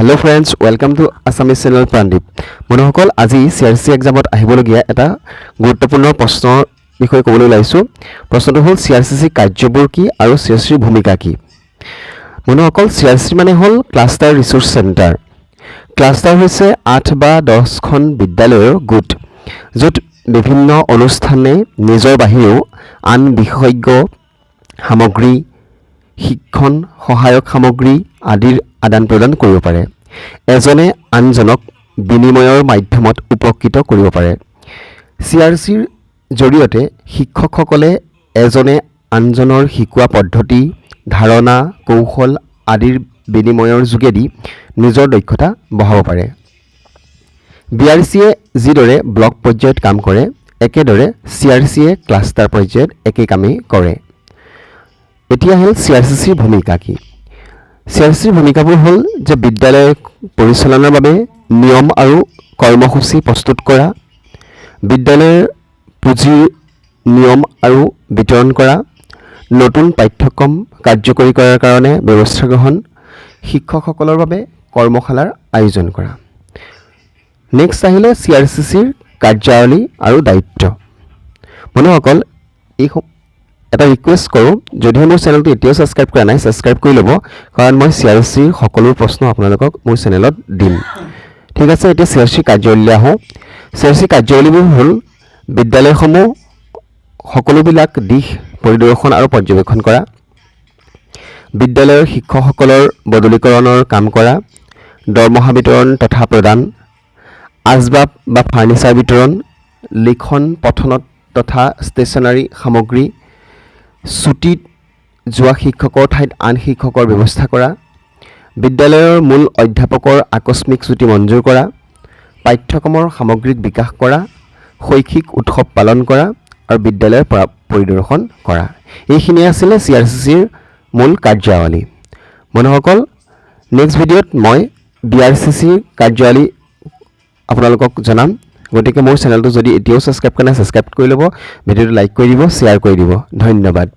Hello friends, welcome to Assamese channel Prandeep. বন্ধুসকল, আজি C R C এক্সামত আহিবলগীয়া এটা গুৰুত্বপূৰ্ণ প্ৰশ্নৰ বিষয়ে ক'বলৈ ওলাইছোঁ। প্ৰশ্নটো হ'ল, চি আৰ চি চি কাৰ্যবোৰ কি আৰু চি আৰ চিৰ ভূমিকা কি? বন্ধুসকল, চি আৰ চি মানে হ'ল ক্লাষ্টাৰ ৰিচোৰ্চ চেণ্টাৰ। ক্লাষ্টাৰ হৈছে 8 বা 10খন বিদ্যালয়ৰ গোট, য'ত বিভিন্ন অনুষ্ঠানে নিজৰ বাহিৰেও আন বিশেষজ্ঞ, সামগ্ৰী, শিক্ষণ সহায়ক সামগ্ৰী আদিৰ আদান প্ৰদান কৰিব পাৰে। এজনে আনজনক বিনিময়ৰ মাধ্যমত উপকৃত কৰিব পাৰে। চি আৰ চিৰ জৰিয়তে শিক্ষকসকলে এজনে আনজনৰ শিকোৱা পদ্ধতি, ধাৰণা, কৌশল আদিৰ বিনিময়ৰ যোগেদি নিজৰ দক্ষতা বঢ়াব পাৰে। বি আৰ চিয়ে যিদৰে ব্লক পৰ্যায়ত কাম কৰে, একেদৰে চি আৰ চিয়ে ক্লাষ্টাৰ পৰ্যায়ত একে কামেই কৰে। এতিয়া আহিল চি আৰ চি চিৰ ভূমিকা কি? চি আৰ চিৰ ভূমিকাবোৰ হ'ল যে বিদ্যালয় পৰিচালনাৰ বাবে নিয়ম আৰু কৰ্মসূচী প্ৰস্তুত কৰা, বিদ্যালয়ৰ পুঁজিৰ নিয়ম আৰু বিতৰণ কৰা, নতুন পাঠ্যক্ৰম কাৰ্যকৰী কৰাৰ কাৰণে ব্যৱস্থা গ্ৰহণ, শিক্ষকসকলৰ বাবে কৰ্মশালাৰ আয়োজন কৰা। নেক্সট আহিলে চি আৰ চি চিৰ কাৰ্যাৱলী আৰু দায়িত্ব। বন্ধুসকল, এই এটা ৰিকুৱেষ্ট কৰোঁ, যদিহে মোৰ চেনেলটো এতিয়াও ছাবস্ক্ৰাইব কৰা নাই, ছাবস্ক্ৰাইব কৰি ল'ব, কাৰণ মই চি আৰ চিৰ সকলো প্ৰশ্ন আপোনালোকক মোৰ চেনেলত দিম। ঠিক আছে, এতিয়া চি আৰ চি কাৰ্যাৱলীলৈ আহোঁ। চি আৰ চি কাৰ্যাৱলীবোৰ হ'ল বিদ্যালয়সমূহ সকলোবিলাক দিশ পৰিদৰ্শন আৰু পৰ্যবেক্ষণ কৰা, বিদ্যালয়ৰ শিক্ষকসকলৰ বদলীকৰণৰ কাম কৰা, দৰমহা বিতৰণ তথা প্ৰদান, আচবাব বা ফাৰ্ণিচাৰ বিতৰণ, লিখন পঠনত তথা ষ্টেচনাৰী সামগ্ৰী, ছুটীত যোৱা শিক্ষকৰ ঠাইত আন শিক্ষকৰ ব্যৱস্থা কৰা, বিদ্যালয়ৰ মূল অধ্যাপকৰ আকস্মিক ছুটী মঞ্জুৰ কৰা, পাঠ্যক্ৰমৰ সামগ্ৰিক বিকাশ কৰা, শৈক্ষিক উৎসৱ পালন কৰা আৰু বিদ্যালয়ৰ পৰা পৰিদৰ্শন কৰা। এইখিনিয়ে আছিলে চি আৰ চি চিৰ মূল কাৰ্যাৱলী। বন্ধুসকল, নেক্সট ভিডিঅ'ত মই বি আৰ চি চিৰ কাৰ্যাৱলী আপোনালোকক জনাম। গতিকে মোৰ চেনেলটো যদি এতিয়াও ছাবস্ক্ৰাইব কৰা নাই, ছাবস্ক্ৰাইব কৰি ল'ব, ভিডিঅ'টো লাইক কৰি দিব, শ্বেয়াৰ কৰি দিব। ধন্যবাদ।